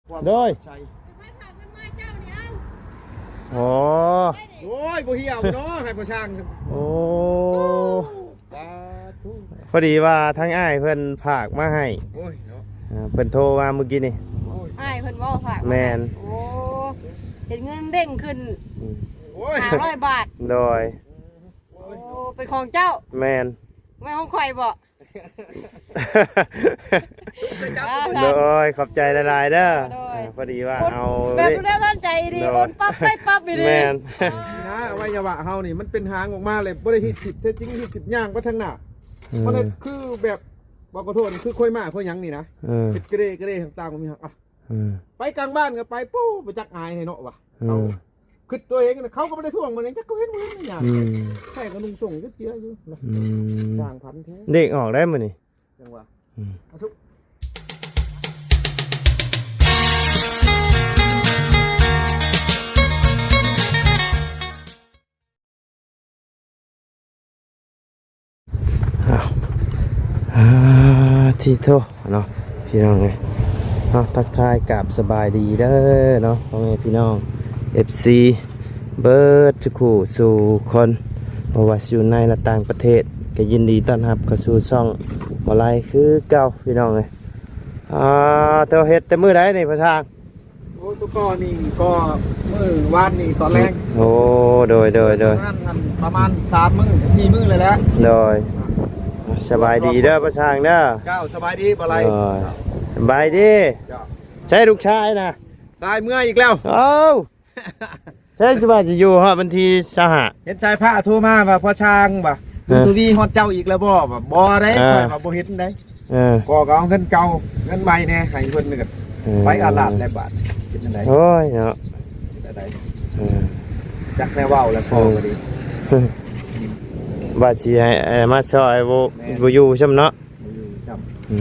ໂດຍ ໃສ່ ໂອ້ ໂອ້ຍ ບໍ່ເຫ່ວເນາະ ໃຫ້ພໍ່ຊ່າງ ໂອ້ ສາທຸ ພໍດີວ່າທາງອ້າຍເພິ່ນຝາກມາໃຫ້ ໂອ້ຍເນາະ ອ່າ ເພິ່ນໂທມາມື້ກີ້ນີ້ ໂອ້ຍ ອ້າຍເພິ່ນເວົ້າຝາກມາໃຫ້ ແມ່ນ ໂອ້ ເຫັນເງິນເດ້ງຂຶ້ນ ອືມ ໂອ້ຍ ຫ້າຮ້ອຍບາດ ໂດຍ ໂອ້ ເປັນຂອງເຈົ້າ ແມ່ນ ແມ່ນຂອງຂ້ອຍບໍ່? ໂດຍ ຂອບໃຈຫຼາຍໆເດີ ໂດຍ ພໍດີວ່າເອົາ ແບບ ເດ້ ເປັນແນວທັນໃຈດີ ໂດຍ ໂອນປັບໄດ້ປັບອີ່ຫຼີ ແມ່ນ ນີ້ນະ ອະໄວຍະວະເຮົານີ້ມັນເປັນຫາງອອກມາເລີຍ ບໍ່ໄດ້ຮີດສິບ ແທ້ຈິງຮີດສິບຍ່າງໄປທາງໜ້າ ອືມ ມັນຄືແບບ ບໍ່ຂໍໂທດ ຄືຄວາຍມ້າຄວາຍຫຍັງນີ້ນະ ເອີ ເຮັດກະເຣກະເຣຕ່າງໆ ບໍ່ມີຫຍັງ ອ່ະ ເອີ ໄປກາງບ້ານກໍໄປ ປູ້ ໄປຈັກອາຍໃຫ້ເນາະວ່າ ເອີ ເຮົາ ຄິດຕົວເອງນະ ເຂົາກໍບໍ່ໄດ້ທວງ ມັນຫຍັງ ຈັກເຂົາເຫັນບໍ່ເຫັນຫຍັງ ອືມ ໃສ່ກໍນຸ່ງສົ້ງເຈັບເຈືອຢູ່ນະ ອືມ ຊ່າງພັນແທ້ ເດັກອອກໄດ້ມື້ນີ້ ຈັ່ງວ່າ ອືມ ອາ ອ້າວ ອາ ທີ່ໂທເນາະ ພີ່ນ້ອງເອີຍເນາະ ທັກທາຍກາບສະບາຍດີເດີເນາະ ພໍ່ແມ່ພີ່ນ້ອງ ເອັຟຊີ ເບິດສູ່ຄູ່ສູ່ຄົນ ບໍ່ວ່າຊິຢູ່ໃນ ແລະ ຕ່າງປະເທດ ກໍຍິນດີຕ້ອນຮັບເຂົ້າສູ່ຊ່ອງບໍ່ໄລຄືເກົ່າ ພີ່ນ້ອງເອີຍ ອາ ເຈົ້າເຮັດແຕ່ມື້ໃດນີ້ ພໍ່ຊ່າງ? ໂອ້ ຕົວກໍນີ້ກໍມື້ວານນີ້ຕອນແລງ ໂອ້ ໂດຍ ໂດຍ ໂດຍ ປະມານສາມມື້ ສີ່ມື້ເລີຍແຫຼະ ໂດຍ ສະບາຍດີເດີ ພໍ່ຊ່າງເດີ ເຈົ້າ ສະບາຍດີ ບໍ່ໄລ ໂດຍ ສະບາຍດີ ເຈົ້າ ໃສລູກຊາຍນະ? ຊາຍເມືອອີກແລ້ວ ເອົ້າ ໃສຊິວ່າຊິຢູ່ຮອດວັນທີຊາວຫ້າ ເຫັນສາຍຟ້າໂທມາວ່າ ພໍ່ຊ່າງວ່າ ເອີ ບຸນທະວີຮອດເຈົ້າອີກແລ້ວບໍ່? ວ່າບໍ່ໄດ້ ເອີ ຂ້ອຍວ່າບໍ່ເຫັນໄດ ເອີ ກໍ ກໍເອົາເງິນເກົ່າ ເງິນໃໝ່ແດ່ໃຫ້ເພິ່ນ ກໍ ເອີ ໄປອາລາດແລ້ວບາດ ເປັນຈັ່ງໃດ? ໂອ້ຍເນາະ ເປັນຈັ່ງໃດ? ເອີ ຈັກແນວເວົ້າແລ້ວ ເອີ ພໍກໍດີ ວ່າຊິໃຫ້ ເອີ ມາຊ່ອຍ ບໍ່ ແມ່ນ ບໍ່ຢູ່ຊ້ຳເນາະ ບໍ່ຢູ່ຊ້ຳ ອື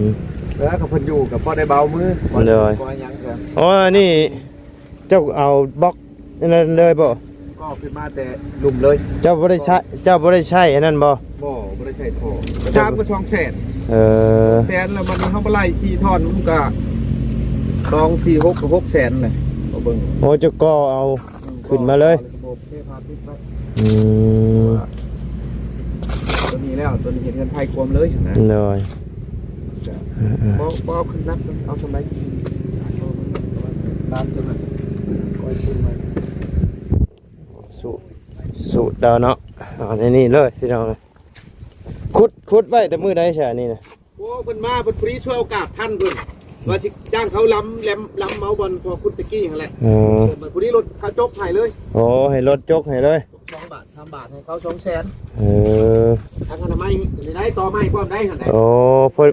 ມ ເອີ ກໍເພິ່ນຢູ່ກໍພໍໄດ້ເບົາມື ໂດຍ ບໍ່ຫຍັງກໍ ໂອ້ ອັນນີ້ ເຈົ້າເອົາບລັອກອັນນັ້ນເລີຍບໍ່? ກໍຂຶ້ນມາແຕ່ລຸ່ມເລີຍ ເຈົ້າບໍ່ໄດ້ໃຊ້ ເຈົ້າບໍ່ໄດ້ໃຊ້ອັນນັ້ນບໍ່? ບໍ່ ບໍ່ໄດ້ໃຊ້ທໍ່ ສາມກໍສອງແສນ ເອີ ສອງແສນ ແລ້ວບັດນີ້ເຮົາມາໄລ່ສີ່ທ່ອນ ມັນກໍສອງ ສີ່ ຫົກ ກໍຫົກແສນແຫຼະ ກໍເບິ່ງ ໂອ້ ເຈົ້າກໍເອົາ ອືມ ຂຶ້ນມາເລີຍ ກໍເລີຍບໍ່ໂອເຄ ພາຕິດໄວ້ ອືມ ຕົວນີ້ແລ້ວ ຕົວນີ້ເຮັດເຮືອນໄຜ່ກວມເລີຍນະ ໂດຍ ເອີໆ ບໍ່ ບໍ່ເອົາຂຶ້ນໜັກ ເອົາສ່ຳໃດ ລ້ານຕົວນັ້ນ ຄ່ອຍຂຶ້ນມາ ສູດ ສູດເອົາເນາະ ເອົາໃນນີ້ເລີຍພີ່ນ້ອງ ຂຸດ ຂຸດໄວ້ແຕ່ມື້ໃດຊະນີ້ນະ? ໂອ້ ເພິ່ນມາ ເພິ່ນພໍດີຊ່ວຍໂອກາດທັນເພິ່ນ ວ່າຊິຈ້າງເຂົາລຳ ລຳ ລຳເອົາບ່ອນພໍ່ຂຸດຕະກີ້ຫັ້ນແຫຼະ ເອີ ເພິ່ນພໍດີລົດເຂົາຈົກໃຫ້ເລີຍ ໂອ້ ໃຫ້ລົດຈົກໃຫ້ເລີຍ ສອງບາດ ສາມບາດ ໃຫ້ເຂົາສອງແສນ ເອີ ທາງອະນາໄມນີ້ໄດ້ ຕໍ່ໄມ້ພ້ອມໄດ້ຫັ້ນແຫຼະ ໂອ້ ພໍ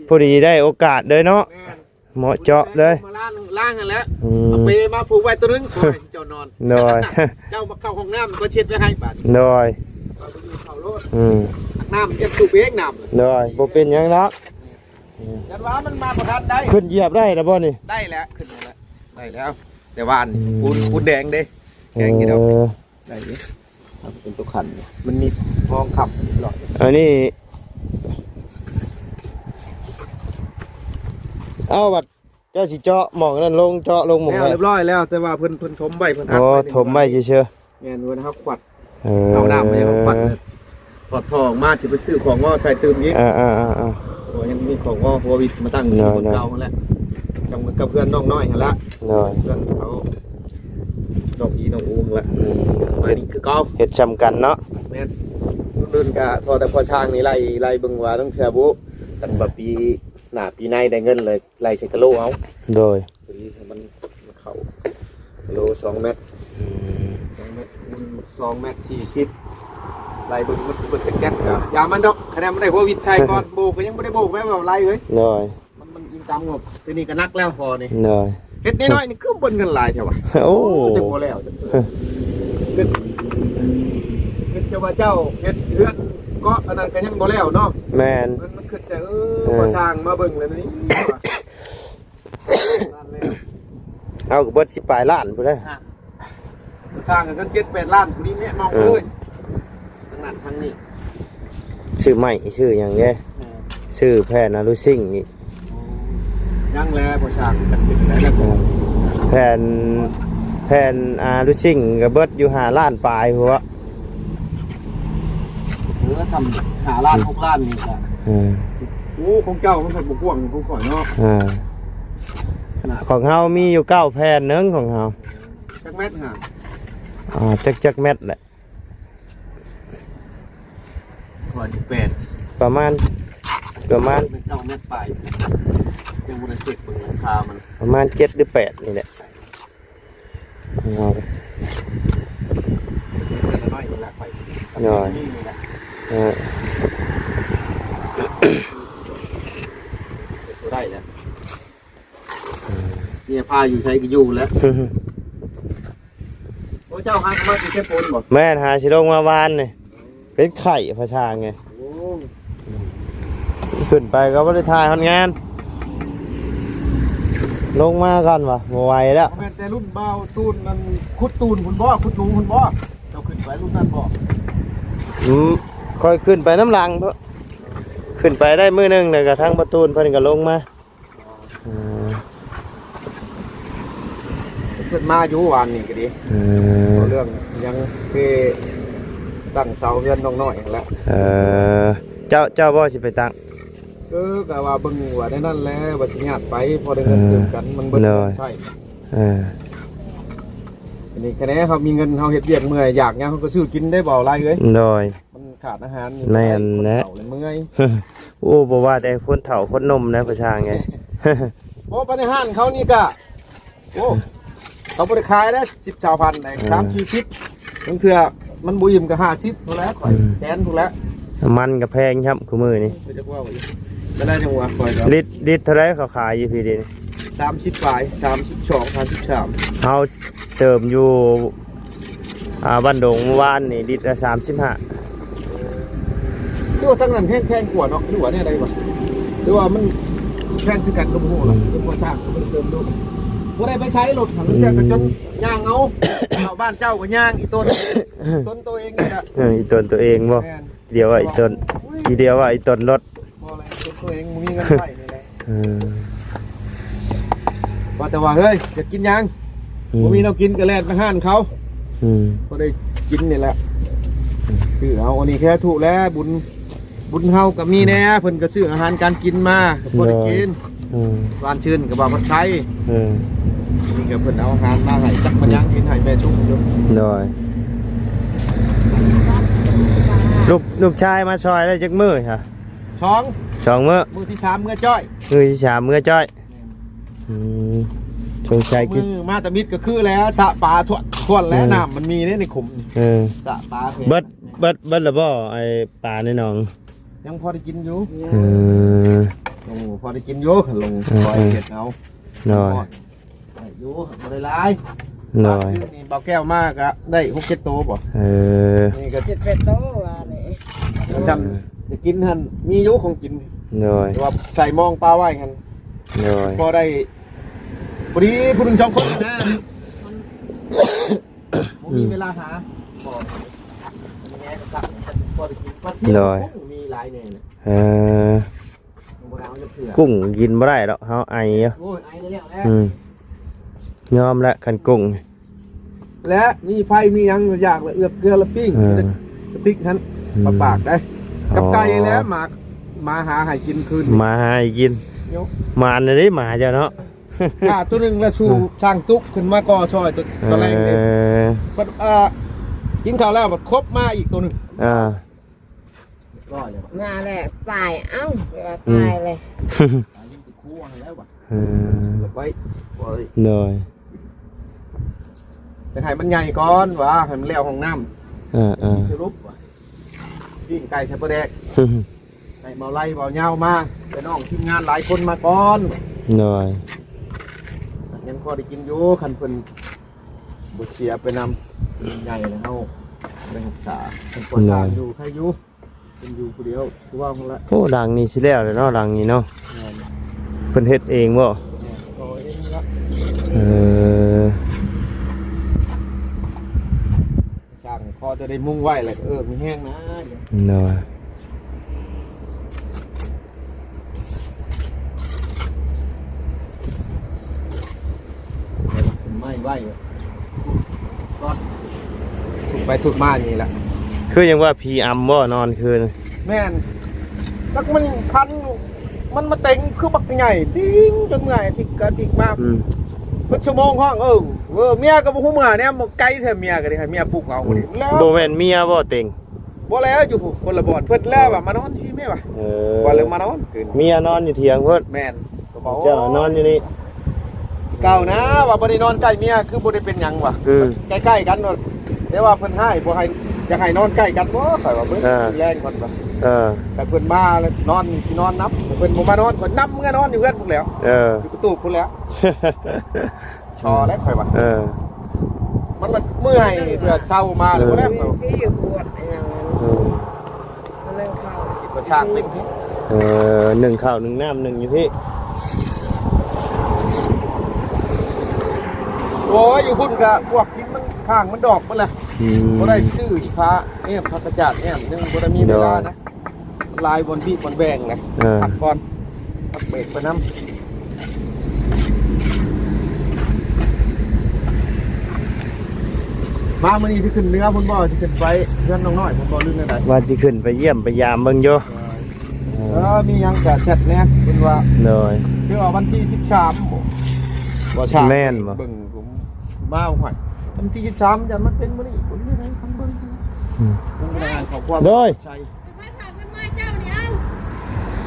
ພໍດີໄດ້ໂອກາດເລີຍເນາະ ແມ່ນ ເໝາະເຈາະເລີຍ ມາລ້າງ ລ້າງຫັ້ນແຫຼະ ອືມ ເອົາເປມາຜູກໄວ້ຕົວໜຶ່ງ ຂໍໃຫ້ເຈົ້ານອນ ໂດຍ ເຈົ້າມາເຂົ້າຫ້ອງນ້ຳກໍເຊັດໄວ້ໃຫ້ບາດ ໂດຍ ເຂົ້າໄປຢູ່ເຂົ້າໂລດ ອືມ ນ້ຳເກັບສູບເອງນ້ຳ ໂດຍ ບໍ່ເປັນຫຍັງດອກ ແມ່ນ ອືມ ຢ້ານວ່າມັນມາບໍ່ທັນໄດ້ ຂຶ້ນຢຽບໄດ້ລະບໍ່ນີ້? ໄດ້ແລ້ວ ຂຶ້ນໄດ້ແລ້ວ ໄດ້ແລ້ວ ແຕ່ວ່າອັນ ອືມ ປູນ ປູນແດງເດ້ ແດງຢູ່ດອກ ເອີ ໄດ້ຢູ່ ເປັນຕົວຂັນ ມັນມີຮອງຄ້ຳເລີຍ ອັນນີ້ ເອົາ ບັດເຈົ້າຊິເຈາະໝ່ອງນັ້ນລົງ ເຈາະລົງໝ່ອງ ແລ້ວ ນັ້ນ ຮຽບຮ້ອຍແລ້ວ ແຕ່ວ່າເພິ່ນ ເພິ່ນຖົມໄວ້ ເພິ່ນອັດ ໂອ້ ໄວ້ ຖົມໄວ້ຊື່ໆ ແມ່ນ ເພິ່ນເຮົາຂວັດ ເອີ ເອົານ້ຳມາໃຫ້ເຮົາຂວັດ ຖອດທໍ່ອອກມາ ຊິໄປຊື້ຂອງງໍໃສ່ຕື່ມອີກ ອ່າໆໆໆ ໂອ້ ຍັງມີຂອງງໍຫົວວິດມາຕັ້ງ ໂດຍໆ ທີ່ບ່ອນເກົ່າຫັ້ນແຫຼະ ຈຳກັນກັບເພື່ອນນ້ອງນ້ອຍຫັ້ນລະ ໂດຍ ເພື່ອນເຂົາ ນ້ອງອີນ້ອງອູຫັ້ນລະ ອືມ ໄປນີ້ຄືເກົ່າ ເຮັດຊ່ຳກັນເນາະ ແມ່ນ ເດີນກະພໍແຕ່ພໍຊ່າງນີ້ໄລ່ ໄລ່ເບິ່ງວ່າລາງເທື່ອບໍ່ ຄັນວ່າປີໜ້າປີໃນໄດ້ເງິນເລີຍ ໄລ່ໃສ່ກະໂລເອົາ ໂດຍ ພໍດີໃຫ້ມັນເຂົ້າ ໂລສອງແມັດ ອືມ ສອງແມັດຄູນສອງແມັດສີ່ສິບ ໄລ່ເບິ່ງມັນຊິເບິດຈັກແກັດ ກໍຢ່າມັນດອກ ຄະແນນມັນໄດ້ຫົວວິດໃສ່ກ່ອນ ໂບກກໍຍັງບໍ່ໄດ້ໂບກແມ່ນວ່າໄລ່ເອີຍ ໂດຍ ມັນ ມັນອີງຕາມງົບ ຕົວນີ້ກໍໜັກແລ້ວພໍນີ້ ໂດຍ ເຮັດນ້ອຍໆນີ້ຄືເບິດເງິນຫຼາຍແທ້ວະ ໂອ້ ໂອ້ ຈັກບໍ່ແລ້ວຈັກເທື່ອ ຄິດ ຄິດຊະວ່າເຈົ້າເຮັດເຮືອນເກາະອັນນັ້ນກໍຍັງບໍ່ແລ້ວເນາະ ແມ່ນ ມັນ ມັນຄິດຊະ ເອີ ເອີ ພໍຊ່າງມາເບິ່ງແລ້ວນີ້ ລ້ານແລ້ວ ເອົາກໍເບິດສິບປາຍລ້ານພຸ້ນແຫຼະ ອ່ະ ສ້າງກັນເຈັດແປດລ້ານ ຜູ້ນີ້ແມ່ນມອງ ເອີ ເລີຍ ທັງນັ້ນທັງນີ້ ຊື້ໄມ້ຊື້ຫຍັງເດ້ ເອີ ຊື້ແຜ່ນອາລູຊິງອີກ ໂອ້ ຍັງແລບໍ່ສ້າງກັນຂຶ້ນແລ້ວ ແລ້ວກໍ ເອີ ແຜ່ນ ແຜ່ນ ອາ ລູຊິງກໍເບິດຢູ່ຫ້າລ້ານປາຍພຸ້ນວະ ເອີ ຊ່ຳຫ້າລ້ານ ຫົກລ້ານນີ້ກໍ ເອີ ໂອ້ ຂອງເຈົ້າມັນກໍບໍ່ກວ້າງຂອງຂ້ອຍເນາະ ເອີ ຂະໜາດ ຂອງເຮົາມີຢູ່ເກົ້າແຜ່ນໜຶ່ງຂອງເຮົາ ຈັກແມັດຫາ? ອ່າ ຈັກ ຈັກແມັດແຫຼະ? ປະມານ ປະມານ ເປັນເກົ້າແມັດປາຍ ຍັງບໍ່ໄດ້ເຊັກເບິ່ງຫຼັງຄາມັນ ປະມານເຈັດຫຼືແປດນີ້ແຫຼະ ເອີ ເທື່ອລະໜ້ອຍນີ້ລະ ຂ້ອຍ ນ້ອຍນີ້ແຫຼະ ເອີ ເຮັດບໍ່ໄດ້ແລ້ວ. ເອີ ເມຍພາຢູ່ໃສກໍຢູ່ແຫຼະ ໂອ້ ເຈົ້າຫາມາແຕ່ໂພນບໍ່? ແມ່ນ ຫາຊິລົງມາວານນີ້ ເປັນໄຂ້ພາສາໄງ ໂອ້ ຂຶ້ນໄປກໍບໍ່ໄດ້ຖ່າຍຮອດງານ ລົງມາກ່ອນວ່າບໍ່ໄຫວແລ້ວ ແມ່ນແຕ່ລຸ້ນບ່າວຕູນນັ້ນ ຂຸດຕູນພຸ້ນບໍ່? ຂຸດໜູພຸ້ນບໍ່? ເຈົ້າຂຶ້ນໄປລຸ້ນນັ້ນບໍ່? ອືມ ຂ້ອຍຂຶ້ນໄປນຳຫຼັງ ຂຶ້ນໄປໄດ້ມື້ໜຶ່ງ ແລ້ວກໍທາງບ່າວຕູນເພິ່ນກໍລົງມາ ເອີ ເພິ່ນມາຢູ່ວານນີ້ກໍດີ ເອີ ເວົ້າເລື່ອງຫຍັງ ຄືຕັ້ງເສົາເຮືອນນ້ອງນ້ອຍຫັ້ນແຫຼະ ເອີ ເຈົ້າ ເຈົ້າບໍ່ຊິໄປຕັ້ງ? ເອີ ກະວ່າເບິ່ງວ່າແນວນັ້ນແຫຼະ ວ່າຊິຍາດໄປ ພໍໄດ້ເງິນ ເອີ ເຕີມກັນ ມັນເບິດ ໂດຍ ເງິນໃຊ້ ເອີ ອັນນີ້ ຄະແນນເຮົາມີເງິນ ເຮົາເຮັດວຽກເມື່ອຍຢາກຫຍັງ ເຮົາກໍຊື້ກິນໄດ້ ເວົ້າຫຼາຍເອີຍ ໂດຍ ມັນຂາດອາຫານນີ້ ແມ່ນແຫຼະ ຄົນເຖົ້າເລີຍເມື່ອຍ ໂອ້ ບໍ່ວ່າແຕ່ຄົນເຖົ້າຄົນໜຸ່ມນະ ພາສາໄງ ໂອ້ ໄປໃນຮ້ານເຂົານີ້ກະ ໂອ້ ເຂົາບໍ່ໄດ້ຂາຍນະ ສິບຊາວພັນໃດ ເອີ ສາມສີ່ສິບ ບາງເທື່ອມັນບໍ່ອີ່ມກໍຫ້າສິບພຸ້ນແຫຼະ ຂ້ອຍ ອືມ ແສນພຸ້ນແຫຼະ ນ້ຳມັນກໍແພງຊ້ຳ ຄູ່ມື້ນີ້ ຂ້ອຍຈັກເວົ້າອີກ ກໍໄດ້ຈັງຫວະ ຂ້ອຍກໍ ລິດ ລິດເທົ່າໃດເຂົາຂາຍຢູ່ພີ້ເດ? ສາມສິບປາຍ ສາມສິບສອງ ສາມສິບສາມ ເຮົາເຕີມຢູ່ ອ່າ ບ້ານດົງ ເມື່ອວານນີ້ລິດລະສາມສິບຫ້າ ຫຼືວ່າທາງນັ້ນແພງ ແພງກວ່າເນາະ ຫຼືວ່າແນວໃດວະ ຫຼືວ່າມັນແພງຄືກັນກໍບໍ່ຮູ້ລະ ອືມ ເປັນບໍ່ຊ່າງ ບໍ່ໄດ້ເຕີມດູ ບໍ່ໄດ້ໄປໃຊ້ລົດຫັ້ນ ອືມ ແຕ່ກໍຈົນຍ່າງເອົາ ເຂົ້າບ້ານເຈົ້າກໍຍ່າງ ອີ່ຕົນ ຕົນໂຕເອງນີ້ລະ ເອີ ອີ່ຕົນໂຕເອງບໍ່? ແມ່ນ ດຽວວ່າອີ່ຕົນ ໂອ້ຍ ອີ່ດຽວວ່າອີ່ຕົນລົດ ບໍ່ແຫຼະ ຕົນໂຕເອງບໍ່ມີເງິນໃຊ້ນີ້ແຫຼະ ເອີ ວ່າແຕ່ວ່າ ເຮີ້ຍ ຢາກກິນຫຍັງ? ອືມ ບໍ່ມີແນວກິນກໍແລ່ນໄປຮ້ານເຂົາ ອືມ ພໍໄດ້ກິນນີ້ແຫຼະ ອືມ ຄືເອົາ ອັນນີ້ແທ້ທຸແລ້ວ ບຸນ ບຸນເຮົາກໍມີແດ່ ເພິ່ນກໍຊື້ອາຫານການກິນມາ ກໍພໍໄດ້ກິນ ໂດຍ ອືມ ຫວານຊື່ນກໍວ່າເພິ່ນໃຊ້ ເອີ ນີ້ກໍເພິ່ນເອົາອາຫານມາໃຫ້ ຈັກມັນຍັງກິນໃຫ້ແມ່ຊຸກຢູ່ ໂດຍ ລູກ ລູກຊາຍມາຊ່ອຍໄດ້ຈັກມື້ຫະ? ສອງ ສອງມື້ ມື້ທີສາມເມືອຈ້ອຍ ມື້ທີສາມເມືອຈ້ອຍ ອືມ ສົງໄສກິນ ມື້ມາຕາມິດກໍຄືແລ້ວ ສະປາຖ້ວນ ຖ້ວນແລ້ວ ເອີ ນ້ຳມັນມີເດ້ໃນຂຸມ ເອີ ສະປາແທ້ ເບິດ ເບິດ ເບິດລະບໍ່ ໄອ້ປາໃນໜອງ? ຍັງພໍໄດ້ກິນຢູ່ ເອີ ໂອ້ ພໍໄດ້ກິນຢູ່ ຄັນລົງ ເອີ ຄອຍເຮັດເອົາ ໂດຍ ໄດ້ຢູ່ ບໍ່ໄດ້ຫຼາຍ ໂດຍ ຄືນີ້ບ່າວແກ້ວມາກະໄດ້ຫົກເຈັດໂຕບໍ່? ເອີ ນີ້ກະເຈັດແປດໂຕວ່ານີ້ ມັນຊ່ຳ ເອີ ໄດ້ກິນຫັ້ນ ມີຢູ່ຂອງກິນ ໂດຍ ແຕ່ວ່າໃສ່ມອງປາໄວ້ຫັ້ນ ໂດຍ ພໍໄດ້ ພໍດີຜູ້ໜຶ່ງສອງຄົນນະ ມັນບໍ່ມີເວລາຫາ ອືມ ບໍ່ ມີແຮງກໍສັກ ພໍໄດ້ກິນ ປາຊິວ ໂດຍ ມີຫຼາຍແນ່ ເອີ ບໍ່ໄດ້ເອົາຈັກເທື່ອ ກຸ້ງກິນບໍ່ໄດ້ດອກ ເຮົາໄອຢູ່ ໂອ້ຍ ໄອແລ້ວແຫຼະ ອືມ ຍອມແຫຼະ ຄັນກຸ້ງ ແລະມີໄຟມີຫຍັງ ຢາກລະເອືອບເກືອລະປີ້ງ ເອີ ກະຕິກຫັ້ນ ອືມ ປາປາກໄດ້ ກັບໄກ່ແຫຼະ ອໍ ໝາ ໝາຫາໃຫ້ກິນຄືນ ໝາຫາໃຫ້ກິນ ໂຍ ໝານເດ້ໝາເຈົ້າເນາະ ຂ້າໂຕໜຶ່ງລະສູ່ ອືມ ຊ່າງຕຸກຂຶ້ນມາກໍ່ຊ່ອຍໂຕ ເອີ ຕອນແລງເດ້ ບັດ ອ່າ ກິນເຂົ້າແລ້ວບັດຄົບມາອີກໂຕໜຶ່ງ ອ່າ ມາແລ້ວ ປາຍ ເອົ້າ ປາຍເລີຍ ເອີ ໂດຍ ຈະໃຫ້ມັນໃຫຍ່ກ່ອນຫວາ ໃຫ້ມັນແລ້ວຫ້ອງນ້ຳ ເອີໆ ຊິສະຫຼຸບຫວາ ປີ້ງໄກ່ໃສ່ປາແດກ ໃຫ້ເບົາໄລເບົາຍາວມາ ແຕ່ນ້ອງທີມງານຫຼາຍຄົນມາກ່ອນ ໂດຍ ຍັງພໍໄດ້ກິນຢູ່ ຄັນເພິ່ນບໍ່ເສຍໄປນຳ ໃຫຍ່ແລ້ວເຮົາໄດ້ຮັກສາ ຄັນພໍສ້າງຢູ່ ໂດຍ ໃຄຢູ່ ເພິ່ນຢູ່ຜູ້ດຽວ ຄືວ່າຫັ້ນລະ ໂອ້ ຫຼັງນີ້ຊິແລ້ວແລ້ວເນາະ ຫຼັງນີ້ເນາະ ແມ່ນ ເພິ່ນເຮັດເອງບໍ່? ແມ່ນ ກໍ່ເອງລະ ເອີ ຊ່າງພໍຈະໄດ້ມຸງໄວ້ແຫຼະ ເອີ ມີແຮງນະ ໂດຍ. ໄວ້ຢູ່ ທຸກໄປທຸກມານີ້ແຫຼະ. ຄືຫຍັງວ່າຜີອຳບໍ່ນອນຄືນ? ແມ່ນ ຈັກມັນຄັນ ມັນມາເຕັງຄືບັກໃຫຍ່ ຕິງຈົນເມື່ອຍ ອາທິດກະອາທິດມາ ອືມ ເບິດຊົ່ວໂມງຮ້ອງ ເອີ ເອີ ເມຍກໍບໍ່ຮູ້ເມື່ອແນວ ໄກແທ້ ເມຍກໍໄດ້ໃຫ້ເມຍປຸກເອົາ ອືມ ແລ້ວ ບໍ່ແມ່ນເມຍບໍ່ເຕັງ? ບໍ່ແລ້ວ ຢູ່ພຸ້ນຄົນລະບ່ອນ ເພິ່ນແລ້ວວ່າມານອນທີ່ແມ່ວ່າ ເອີ ວ່າເລີຍມານອນຄືນ ເມຍນອນຢູ່ຖຽງພຸ້ນ ແມ່ນ ກໍບອກ ເຈົ້ານອນຢູ່ນີ້ ເກົ່ານະ ວ່າບໍ່ໄດ້ນອນໃກ້ເມຍ ຄືບໍ່ໄດ້ເປັນຫຍັງວ່າ ອືມ ໃກ້ໆກັນ ແຕ່ວ່າເພິ່ນຮ້າຍ ບໍ່ໃຫ້ ຢາກໃຫ້ນອນໃກ້ກັນບໍ່ ຂ້ອຍວ່າເບິ່ງ ເອີ ແລງກ່ອນວ່າ ເອີ ແຕ່ເພິ່ນມາແລ້ວນອນ ຊິນອນນຳ ເພິ່ນບໍ່ມານອນ ຂ້ອຍນຳເມືອນອນຢູ່ເຮືອນພຸ້ນແລ້ວ ເອີ ຢູ່ກະຕູບພຸ້ນແລ້ວ ຊໍແລ້ວຂ້ອຍວ່າ ເອີ ມັນລະເມື່ອຍ ເພື່ອເຊົາມາແລ້ວ ເອີ ບໍ່ແລ້ວຂ້ອຍວ່າ ທີ່ຫວດອີຫຍັງນັ້ນ ເອີ ໜຶ້ງເຂົ້າ ກິນບໍ່ຊ່າງເປັນ ເອີ ໜຶ້ງເຂົ້າໜຶ້ງນ້ຳໜຶ້ງຢູ່ພີ້ ໂອ້ຍ ຢູ່ພຸ້ນກະພວກກິນມັນຄ້າງມັນດອກໝົດແຫຼະ ອືມ ບໍ່ໄດ້ຊື້ຜ້າແອ້ມ ຜ້າກະຈາດແອ້ມ ຍັງບໍ່ໄດ້ມີເວລານະ ໂດຍ ຫຼາຍບ່ອນບີບບ່ອນແຫວ່ງນະ ເອີ ພັກກ່ອນ ພັກເບຣກໄປນຳ. ມາມື້ນີ້ຊິຂຶ້ນເໜືອພຸ້ນບໍ່ ຊິຂຶ້ນໄປເຮືອນນ້ອງນ້ອຍພຸ້ນບໍ່ ຫຼືແນວໃດ? ວ່າຊິຂຶ້ນໄປຢ້ຽມໄປຢາມເບິ່ງຢູ່ ເອີ ເອີ ມີຫຍັງກະແຊັດແດ່ເພິ່ນວ່າ ໂດຍ ຄືວ່າວັນທີສິບສາມບໍ່ ບໍ່ຊາ ແມ່ນບໍ່? ເບິ່ງມາ ໂອ້ຍ ວັນທີສິບສາມ ຢ້ານມັນເປັນມື້ນີ້ ບໍ່ມີໃຜເບິ່ງ ອືມ ເບິ່ງພະນັກງານຂອງຄວາມ ໂດຍ ໃສ່ ໃຜພາເງິນມາເຈົ້ານີ້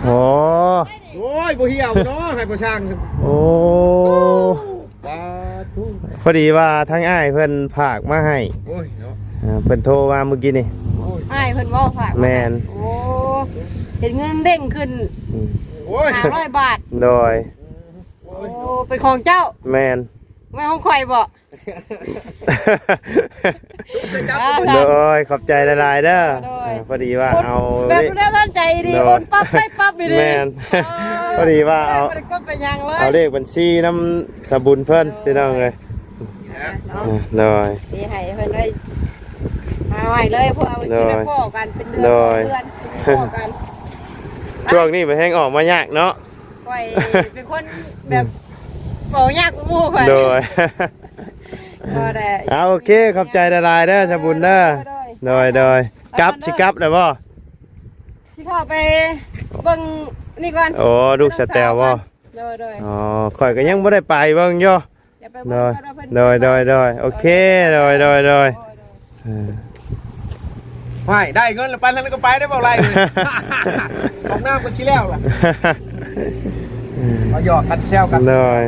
ເອົາ ອໍ ໂອ້ຍ ບໍ່ຫ່ຽວເນາະ ໃຫ້ພໍ່ຊ່າງ ໂອ້ ປາທຸ ພໍດີວ່າທາງອ້າຍເພິ່ນຝາກມາໃຫ້ ໂອ້ຍເນາະ ເອີ ເພິ່ນໂທມາມື້ກີ້ນີ້ ໂອ້ຍ ອ້າຍເພິ່ນເວົ້າຝາກມາໃຫ້ ແມ່ນ ໂອ້ ເຫັນເງິນເດ້ງຂຶ້ນ ອືມ ໂອ້ຍ ຫ້າຮ້ອຍບາດ ໂດຍ ໂອ້ ເປັນຂອງເຈົ້າ ແມ່ນ ແມ່ນຂອງຂ້ອຍບໍ່? ໂດຍ ຂອບໃຈຫຼາຍໆເດີ ໂດຍ ພໍດີວ່າເອົາ ແບບເດ້ ເລື່ອງທັນໃຈດີ ໂດຍ ໂອນປັບໄດ້ປັບອີ່ຫຼີ ແມ່ນ ອໍ ພໍດີວ່າເອົາ ບໍ່ໄດ້ກົດໄປຫຍັງເລີຍ ເອົາເລກບັນຊີນຳສາບຸນເພິ່ນ ໂດຍ ພີ່ນ້ອງເອີຍ ເນາະ ໂດຍ ນີ້ໃຫ້ເພິ່ນໄດ້ຫາໄວ້ເລີຍ ເພື່ອເອົາໄປກິນ ໂດຍ ພໍ້ກັນ ເປັນເດືອນ ໂດຍ ສອງເດືອນກິນພໍ້ກັນ ຊ່ວງນີ້ມັນແຮ່ງອອກມາຍາກເນາະ ຂ້ອຍເປັນຄົນແບບ ອືມ ເວົ້າຍາກກວ່າໝູ່ຂ້ອຍ ໂດຍ ບໍ່ໄດ້ ເອົາ ໂອເຄ ຂອບໃຈຫຼາຍໆເດີ ສາບຸນເດີ ໂດຍ ໂດຍ ໂດຍ ກັບ ຊິກັບແລ້ວບໍ່? ຊິເຂົ້າໄປເບິ່ງນີ້ກ່ອນ ໂອ້ ລູກສະແຕວບໍ່? ໂດຍ ໂດຍ ອໍ ຂ້ອຍກໍຍັງບໍ່ໄດ້ໄປເບິ່ງຢູ່ ໂດຍ ໂດຍ ໂດຍ ໂດຍ ໂອເຄ ໂດຍ ໂດຍ ໂດຍ ເອີ ໄປ ໄດ້ເງິນແລ້ວ ໄປທາງໃດກໍໄປໄດ້ ບໍ່ໄລ່ເລີຍ ອອກນ້ຳກໍຊິແລ້ວລະ ເອີ ມາຫຍອກກັນແຊວກັນ ໂດຍ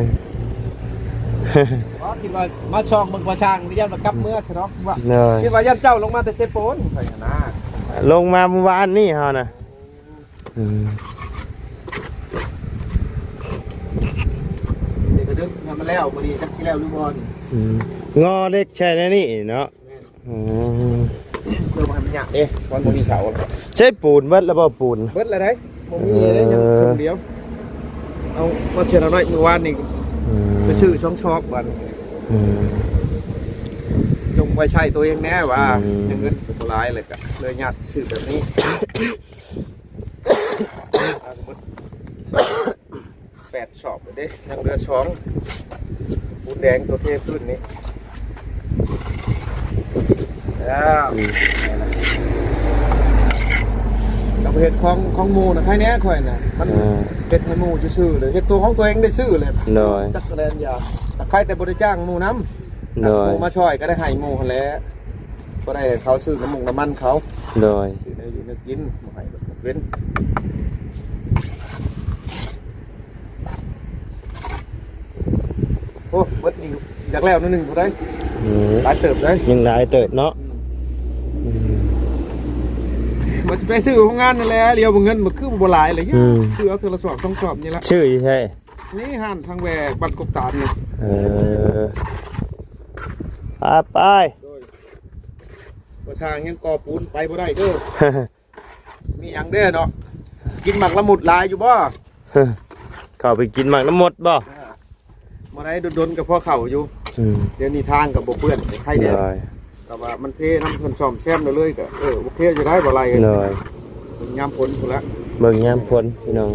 ອໍ ຄິດວ່າມາຊ່ອງເບິ່ງພໍ່ຊ່າງ ຢ້ານວ່າກັບເມືອຊະເນາະ ວ່າ ໂດຍ ຄິດວ່າຢ້ານເຈົ້າລົງມາແຕ່ເຊໂປນ ຂ້ອຍຫັ້ນນະ ລົງມາມື້ວານນີ້ເຮົານະ ອືມ ນີ້ກະເຖິງ ມັນແລ້ວ ມື້ນີ້ຈັກຊິແລ້ວຫຼືບໍ່ນີ້ ອືມ ງໍເຫຼັກໃສ່ໃນນີ້ເນາະ ແມ່ນ ອືມ ເພື່ອບໍ່ໃຫ້ມັນຍາກເດ້ ມັນບໍ່ມີເສົາ ໃຊ້ປູນເບິດແລ້ວບໍ່? ປູນເບິດແລ້ວໃດ໋ ບໍ່ມີເດ້ ຍັງເຄິ່ງດຽວ ເອົາ ກໍເຊັນເອົາໜ້ອຍ ມື້ວານນີ້ ອືມ ໄປຊື້ສອງຊອກບາດ ອືມ ຈົ່ງໄວ້ໃຊ້ໂຕເອງແດ່ວ່າ ອືມ ເງິນກໍບໍ່ຫຼາຍ ແລ້ວກະເລີຍຍາກຊື້ແບບນີ້. ແປດສອບເດ້ ຍັງເຫຼືອສອງ ປູນແດງໂຕເທພື້ນນີ້ ແລ້ວ ອືມ ກໍໄປເຮັດຂອງ ຂອງໝູ່ນະ ໃຄແດ່ຂ້ອຍນະ ມັນ ເອີ ເຮັດໃຫ້ໝູ່ຊື່ໆເລີຍ ເຮັດໂຕຂອງໂຕເອງໄດ້ຊື່ເລີຍ ໂດຍ ຈັກກະແລນຢາ ແຕ່ໃຄແຕ່ບໍ່ໄດ້ຈ້າງໝູ່ນຳ ໂດຍ ໝູ່ມາຊ່ອຍກໍໄດ້ໃຫ້ໝູ່ຫັ້ນແຫຼະ ບໍ່ໄດ້ໃຫ້ເຂົາຊື້ນ້ຳມັນນ້ຳມັນເຂົາ ໂດຍ ຊື້ແນວຢູ່ແນວກິນ ບໍ່ໃຫ້ເປັນ ໂອ້ ເບິດນີ້ຢາກແລ້ວໜ້ອຍໜຶ່ງພຸ້ນໃດ ອືມ ຫຼາຍເຕີບເດ້ ຍັງຫຼາຍເຕີບເນາະ ອືມ ອືມ ວ່າຈະໄປຊື້ໂຮງງານນັ້ນແຫຼະ ຫຼຽວເບິ່ງເງິນມັນຄືບໍ່ຫຼາຍເລີຍ ອືມ ຊື້ເອົາເທື່ອລະສອບສອງສອບນີ້ລະ ຊື້ຢູ່ໃສ? ນີ້ຮ້ານທາງແວ່ບ້ານກົກຕານນີ້ ເອີ ໄປ ໂດຍ ບໍ່ຊ່າງຍັງກໍ່ປູນໄປບໍ່ໄດ້ເດີ ມີຫຍັງເດ້ເນາະ ກິນໝາກລະມຸດຫຼາຍຢູ່ບໍ່? ເຂົ້າໄປກິນໝາກລະມຸດບໍ່? ເອີ ບໍ່ໄດ້ ດົນໆກໍພໍເຂົ້າຢູ່ ອືມ ດຽວນີ້ທາງກໍບໍ່ເປື້ອນ ໄຄແດ່ ໂດຍ ແຕ່ວ່າມັນເພນຳ ເພິ່ນສ້ອມແຊມເລີຍ ກໍ ເອີ ໂອເຄຢູ່ໄດ໋ ບໍ່ໄລ່ ໂດຍ ເບິ່ງຍາມຝົນພຸ້ນລະ ເບິ່ງຍາມຝົນພີ່ນ້ອງ.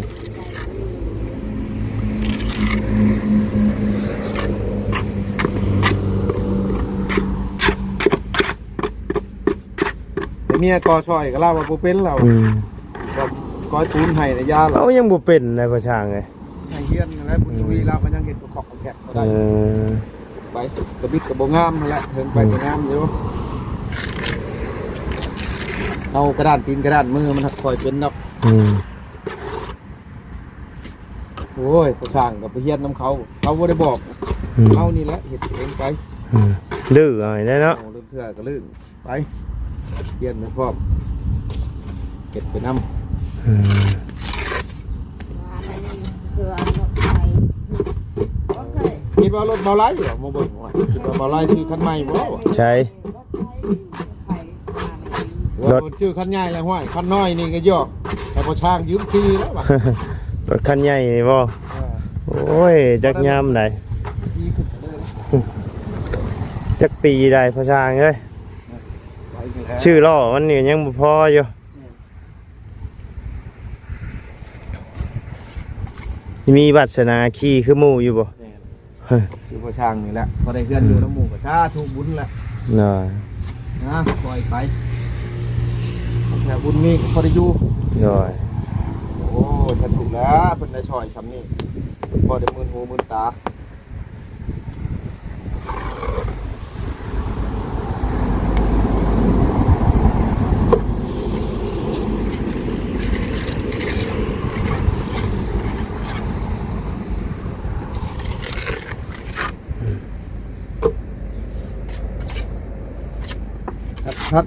ເມຍກໍ່ຊ່ອຍກໍລາວວ່າບໍ່ເປັນລາວ ອືມ ກໍກ້ອຍປູນໃຫ້ນະຍາລາວ ເອົາ ຍັງບໍ່ເປັນເລີຍພໍ່ຊ່າງເອີຍ ໃຫ້ຮຽນນັ້ນແຫຼະ ບຸນທະວີລາວກໍຍັງເຮັດກໍຂອກກໍແຂກບໍ່ໄດ້ ເອີ ໄປກະບິດກໍບໍ່ງາມຫັ້ນແຫຼະ ເຖິງໄປ ອືມ ກໍງາມຢູ່ ເອົາກະດ້ານຕີນກະດ້ານມືມັນຫາກຄ່ອຍເປັນດອກ ອືມ ໂອ້ຍ ຜູ້ຊ່າງກໍໄປຮຽນນຳເຂົາ ເຂົາບໍ່ໄດ້ບອກ ອືມ ເຮົານີ້ແຫຼະເຮັດເອງໄປ ອືມ ດື້ເອົາໃຫ້ໄດ້ເນາະ ເອົາເລື່ອງເທື່ອກໍເລື່ອງ ໄປ ປ່ຽນໄປພ້ອມ ເຮັດໄປນຳ ອືມ ຄິດວ່າລົດເບົາໄຫຼຢູ່ບໍ່ເບິ່ງ ຄິດວ່າເບົາໄຫຼຊື້ຄັນໃໝ່ບໍ່ ໃສ ວ່າ ລົດ ເພິ່ນຊື້ຄັນໃຫຍ່ແລ້ວ ຫ້ວຍ ຄັນນ້ອຍນີ້ກໍຢອກ ແຕ່ພໍຊ່າງຢືມຂີ່ແລ້ວວ່າ ລົດຄັນໃຫຍ່ນີ້ບໍ່ ເອີ ໂອ້ຍ ຈັກຍາມໃດ ຂີ່ຂຶ້ນໄປເລີຍ ຈັກປີໃດພໍ່ຊ່າງເອີຍ ໄປນີ້ແຫຼະ ຊື້ລໍ້ມັນນີ້ຍັງບໍ່ພໍຢູ່ ແມ່ນ ມີວາສະໜາຂີ່ຄືໝູ່ຢູ່ບໍ່? ແມ່ນ ຄືພໍ່ຊ່າງນີ້ແຫຼະ ພໍໄດ້ເຮືອນຢູ່ນຳໝູ່ກໍສາທຸບຸນແຫຼະ ໂດຍ ນະ ປ່ອຍໄປ ແຖວບຸນມີກໍພໍໄດ້ຢູ່ ໂດຍ ໂອ້ ສາທຸແຫຼະ ເພິ່ນໄດ້ຊ່ອຍຊ່ຳນີ້ ເພິ່ນພໍໄດ້ມື່ນຫູມື່ນຕາ.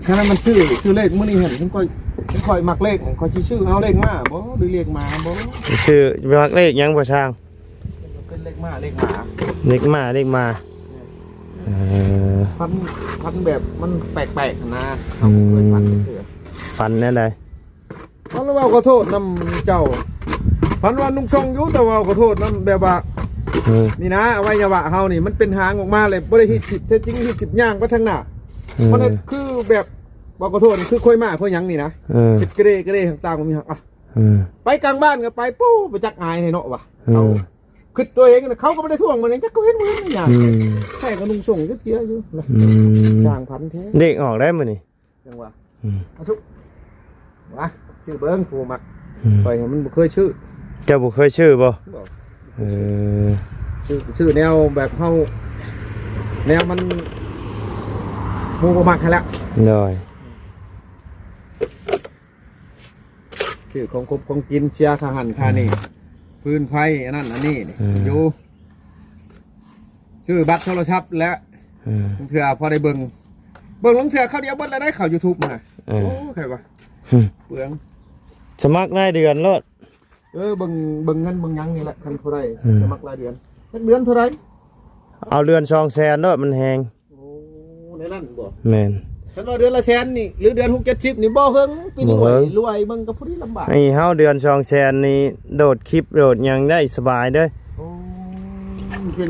ຄັນມັນຊື້ ຊື້ເລກມື້ນີ້ຫັ້ນ ຄັນຂ້ອຍ ຄັນຂ້ອຍມັກເລກ ຂ້ອຍຊິຊື້ເອົາເລກມ້າບໍ່ ຫຼືເລກໝາບໍ່? ຊື້ ມັກເລກຫຍັງພໍ່ຊ່າງ? ເປັນເລກມ້າ ເລກໝາ ເລກມ້າ ເລກໝາ ເອີ ຝັນ ຝັນແບບມັນແປກໆຫັ້ນນະ ອືມ ເຮົາບໍ່ເຄີຍຝັນຈັກເທື່ອ ຝັນແນວໃດ? ຝັນວ່າຂໍໂທດນຳເຈົ້າ ຝັນວ່ານຸ່ງຊົງຢູ່ ແຕ່ວ່າຂໍໂທດນຳແບບວ່າ ເອີ ນີ້ນະ ອະໄວຍະວະເຮົານີ້ມັນເປັນຫາງອອກມາ ແລ້ວບໍ່ໄດ້ຮີດສິບ ແທ້ຈິງຮີດສິບຍ່າງໄປທາງໜ້າ ເອີ ມັນຄືແບບວ່າຂໍໂທດ ຄືຄວາຍມ້າຄວາຍຫຍັງນີ້ນະ ເອີ ເຮັດກະເດກະເດຕ່າງໆ ບໍ່ມີຫຍັງ ເອີ ໄປກາງບ້ານກໍໄປ ປູ້ ໄປຈັກອາຍແທ້ເນາະວ່າ ເອີ ເຮົາຄິດຕົວເອງນະ ເຂົາກໍບໍ່ໄດ້ທວງ ມັນຫຍັງ ຈັກເຂົາເຫັນບໍ່ເຫັນຫຍັງ ອືມ ແທ້ກໍນຸ່ງຊົງເຈັບເຈຍຢູ່ນະ ອືມ ຊ່າງພັນແທ້ ເລກອອກໄດ້ມື້ນີ້ ຈັ່ງວ່າ ອືມ ເອົາຊຸ ວ່າ ຊື້ເບິ່ງຜູ້ມັກ ອືມ ຂ້ອຍມັນບໍ່ເຄີຍຊື້ ເຈົ້າບໍ່ເຄີຍຊື້ບໍ່? ບໍ່ ເອີ ຊື້ ຊື້ແນວແບບເຮົາ ແນວມັນ ໝູ່ບໍ່ມັກຫັ້ນແຫຼະ ໂດຍ ຊື້ຂອງຄົບຂອງກິນ ເສຍຄ່າຫັ້ນຄ່ານີ້ ອືມ ຟືນໄຟ ອັນນັ້ນອັນນີ້ ເອີ ຢູ່ ຊື້ບັດໂທລະສັບແຫຼະ ເອີ ລາງເທື່ອພໍໄດ້ເບິ່ງ ເບິ່ງລາງເທື່ອຄາວດຽວເບິດແລ້ວໄດ໋ ເຂົ້າຢູທູບມາ ເອີ ໂອ້ ໃຄວ່າ ອືມ ເປືອງ ສະໝັກລາຍເດືອນໂລດ ເອີ ເບິ່ງ ເບິ່ງເງິນເບິ່ງຫຍັງນີ້ແຫຼະ ຄັນເທົ່າໃດ ເອີ ສະໝັກລາຍເດືອນ ຈັກເດືອນເທົ່າໃດ? ເອົາເດືອນສອງແສນໂລດ ມັນແຮງ ໂອ້ ແນວນັ້ນບໍ່? ແມ່ນ ຄັນວ່າເດືອນລະແສນນີ້ ຫຼືເດືອນຫົກເຈັດສິບນີ້ບໍ່ເຫິງ ປີນີ້ ບໍ່ເຫິງ ໂອ້ຍ ລວຍ ເບິ່ງກໍພໍດີລຳບາກ ໃຫ້ເຮົາເດືອນສອງແສນນີ້ ໂດດຄລິບໂດດຫຍັງໄດ້ສະບາຍເດີ້ ໂອ້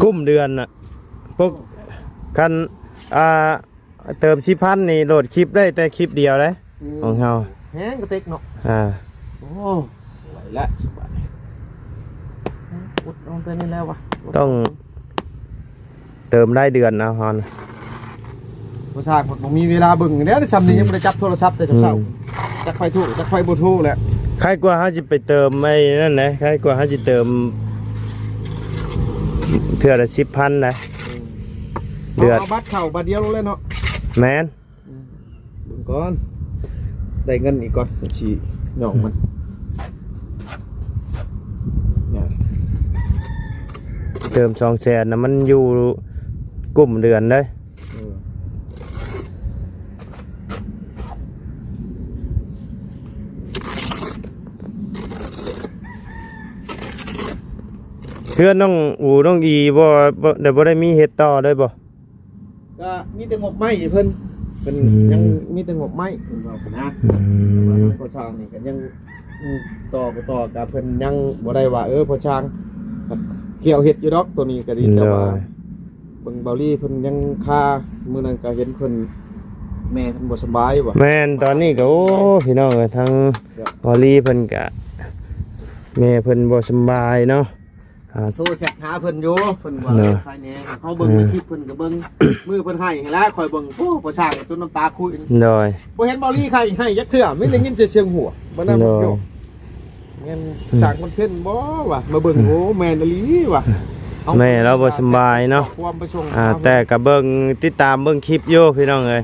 ກຸ້ມເດືອນນະ ປົກ ຄັນ ອ່າ ເຕີມສິບພັນນີ້ ໂດດຄລິບໄດ້ແຕ່ຄລິບດຽວເດ້ ອືມ ຂອງເຮົາ ແຮງກະເຕັກເນາະ ອ່າ ໂອ້ ໄຫວແລ້ວ ສະບາຍ ອຸດລົງແຕ່ນີ້ແລ້ວວະ ຕ້ອງເຕີມລາຍເດືອນເອົາເຮົານະ ບໍ່ຊາກ ບໍ່ມີເວລາເບິ່ງແລ້ວ ຊ່ຳນີ້ ອືມ ຍັງບໍ່ໄດ້ຈັບໂທລະສັບແຕ່ເຊົ້າ ອືມ ຈັກໃຜໂທ ຈັກໃຜບໍ່ໂທແຫຼະ ໃຄກວ່າເຮົາຊິໄປເຕີມໄອ້ນັ້ນແຫຼະ ໃຄກວ່າເຮົາຊິເຕີມເທື່ອລະສິບພັນນະ ອືມ ເດືອນ ເອົາບັດເຂົ້າບັດດຽວໂລດເລີຍເນາະ ແມ່ນ ອືມ ເບິ່ງກ່ອນ ໄດ້ເງິນອີກກ່ອນ ຊິຍ່ອງມັນ ເຕີມສອງແສນນະ ມັນຢູ່ກຸ້ມເດືອນເດ້ ເອີ ເຮືອນນ້ອງອູ ນ້ອງອີ ບໍ່ ບໍ່ ບໍ່ໄດ້ມີເຮັດຕໍ່ເລີຍບໍ່? ກໍມີແຕ່ງົບໄມ້ເພິ່ນ ເພິ່ນ ອືມ ຍັງມີແຕ່ງົບໄມ້ເພິ່ນວ່ານະ ອືມ ແຕ່ວ່າທາງພໍ່ຊ່າງນີ້ກໍຍັງ ອືມ ຕໍ່ບໍ່ຕໍ່ ກໍເພິ່ນຍັງບໍ່ໄດ້ວ່າ ເອີ ພໍ່ຊ່າງກ່ຽວເຮັດຢູ່ດອກ ໂຕນີ້ກໍດີ ໂດຍ ແຕ່ວ່າເບິ່ງເບົາລີເພິ່ນຍັງຄາ ມື້ນັ້ນກໍເຫັນເພິ່ນ ແມ່ເພິ່ນບໍ່ສະບາຍວ່າ ແມ່ນ ຕອນນີ້ກໍ ໂອ້ ພີ່ນ້ອງເອີຍ ທາງເບົາລີເພິ່ນກໍ ແມ່ເພິ່ນບໍ່ສະບາຍເນາະ ອ່າ ໂທແຊັດຫາເພິ່ນຢູ່ ເພິ່ນວ່າ ເນາະ ໃຄແດ່ ເຮົາເບິ່ງໃນຄລິບເພິ່ນກໍເບິ່ງ ມື້ເພິ່ນໃຫ້ຫັ້ນແຫຼະ ຂ້ອຍເບິ່ງ ໂອ້ ປະຊາຊົນນ້ຳຕາຂຸ້ຍ ໂດຍ ບໍ່ເຫັນເບົາຫຼີໃຫ້ ໃຫ້ຈັກເທື່ອ ມີແຕ່ຍິນແຕ່ສຽງຫົວ ບໍ່ນັ້ນ ໂດຍ ໂຍມ ແມ່ນ ອືມ ສ້າງຄອນເທັນບໍ່ວະ ມາເບິ່ງ ໂອ້ ແມ່ນອີ່ຫຼີວະ ເອົາ ແມ່ລາວບໍ່ສຳບາຍເນາະ ຄວາມປະສົງ ອ່າ ແຕ່ກໍເບິ່ງ ຕິດຕາມເບິ່ງຄລິບຢູ່ພີ່ນ້ອງເອີຍ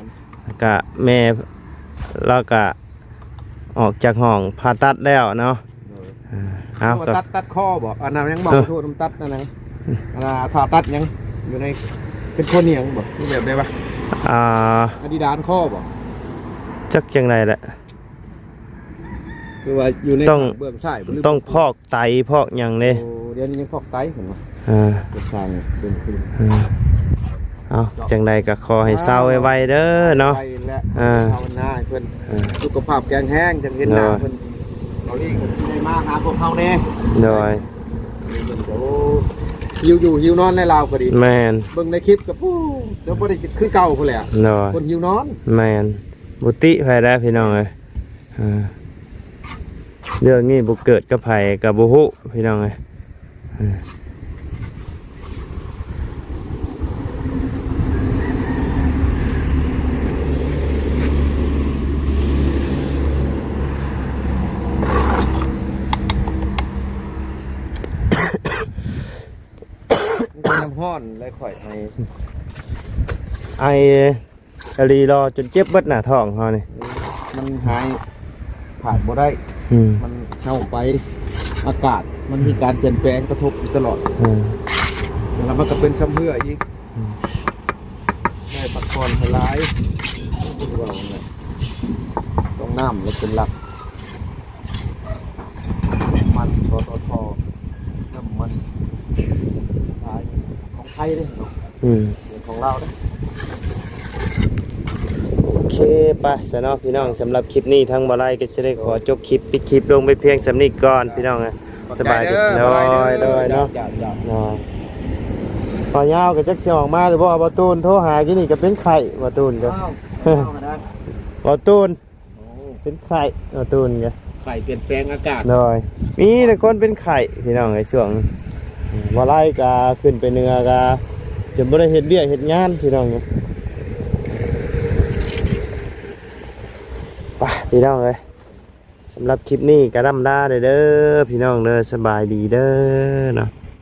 ກະແມ່ລາວກະອອກຈາກຫ້ອງຜ່າຕັດແລ້ວເນາະ ໂດຍ ອ່າ ເອົາ ວ່າ ກໍ ຕັດ ຕັດຄໍບໍ່? ອັນນັ້ນຍັງບອກ ເອີ ໂທດນຳຕັດອັນນັ້ນ ອັນນ່າ ຜ່າຕັດຫຍັງ ຢູ່ໃນ ເປັນຂໍ້ໜຽງບໍ່ ຫຼືແບບໃດວະ? ອ່າ ອາດິດານຄໍບໍ່? ຈັກຈັ່ງໃດແຫຼະ ຄືວ່າຢູ່ໃນ ຕ້ອງ ເບື້ອງຊ້າຍບໍ່ ຫຼື ຕ້ອງພອກໄຕພອກຫຍັງເດ້ ໂອ້ ດຽວນີ້ຍັງພອກໄຕເພິ່ນວ່າ ອ່າ ເປັນຊ່າງເປັນຄືນ ອ່າ ເອົາ ຈັ່ງໃດກໍຂໍໃຫ້ເຊົາໄວໆເດີເນາະ ໄວແຫຼະ ອ່າ ພາວະນາໃຫ້ເພິ່ນ ອ່າ ສຸຂະພາບແຂງແຮງ ຈັ່ງເຫັນໜ້າ ໂດຍ ເພິ່ນ ເກົາຫຼີກໍຊິໄດ້ມາຫາພວກເຮົາແດ່ ໂດຍ ເພິ່ນກໍ ໂອ້ ຫິວຢູ່ຫິວນອນໃນລາວກໍດີ ແມ່ນ ເບິ່ງໃນຄລິບກໍ ປູ້ ແລ້ວບໍ່ໄດ້ຄືເກົ່າພຸ້ນແຫຼະ ໂດຍ ຄົນຫິວນອນ ແມ່ນ ບໍ່ຕິໃຜແລ້ວພີ່ນ້ອງເອີຍ ອ່າ ເລື່ອງນີ້ບໍ່ເກີດກັບໃຜກໍບໍ່ຮູ້ພີ່ນ້ອງເອີຍ ອ່າ ນ້ຳຮ້ອນແລ້ວຂ້ອຍໄອ ໄອ ອີ່ຫຼີຫຼໍ່ ຈົນເຈັບເບິດໜ້າທ້ອງເຮົານີ້ ມັນຫາຍຂາດບໍ່ໄດ້ ອືມ ມັນເນົ່າໄປ ອາກາດມັນມີການປ່ຽນແປງກະທົບຢູ່ຕະຫຼອດ ອືມ ແລ້ວມັນກໍເປັນຊຳເຮື້ອອີກ ອືມ ໄດ້ພັກຜ່ອນໃຫ້ຫຼາຍ ຄືເວົ້ານັ້ນແຫຼະ ຕ້ອງນ້ຳແຫຼະເປັນຫຼັກ. ນ້ຳມັນ ປຕທ ນ້ຳມັນຂາຍຂອງໄທເດ້ເນາະ ອືມ ເປັນຂອງລາວເດ້. ໂອເຄ ໄປຊະເນາະພີ່ນ້ອງ ສຳລັບຄລິບນີ້ທາງບ່າວໄລກໍຊິໄດ້ຂໍຈົບຄລິບ ປິດຄລິບລົງໄປພຽງສ່ຳນີ້ກ່ອນພີ່ນ້ອງເອີຍ. ຂອບໃຈເດີ ສະບາຍດີ ບ່າວໄລເດີ ໂດຍ ໂດຍເນາະ ເຈົ້າ ເຈົ້າ ເນາະ ບ່າວຍາວກໍຈັກຊິອອກມາຫຼືບໍ່ ບ່າວຕູນໂທຫາກິນນີ້ກໍເປັນໄຂ້ ບ່າວຕູນກໍ ອ້າວ ບ່າວຕູນ ໂອ້ ເປັນໄຂ້ ບ່າວຕູນກໍ ໄຂ້ປ່ຽນແປງອາກາດ ໂດຍ ມີແຕ່ຄົນເປັນໄຂ້ພີ່ນ້ອງເອີຍ ຊ່ວງບໍ່ໄລ່ກໍຂຶ້ນໄປເໜືອກໍຈົນບໍ່ໄດ້ເຮັດວຽກເຮັດງານພີ່ນ້ອງເອີຍ. ໄປພີ່ນ້ອງເອີຍ ສຳລັບຄລິບນີ້ກໍລ່ຳລາເດີພີ່ນ້ອງເດີ ສະບາຍດີເດີເນາະ.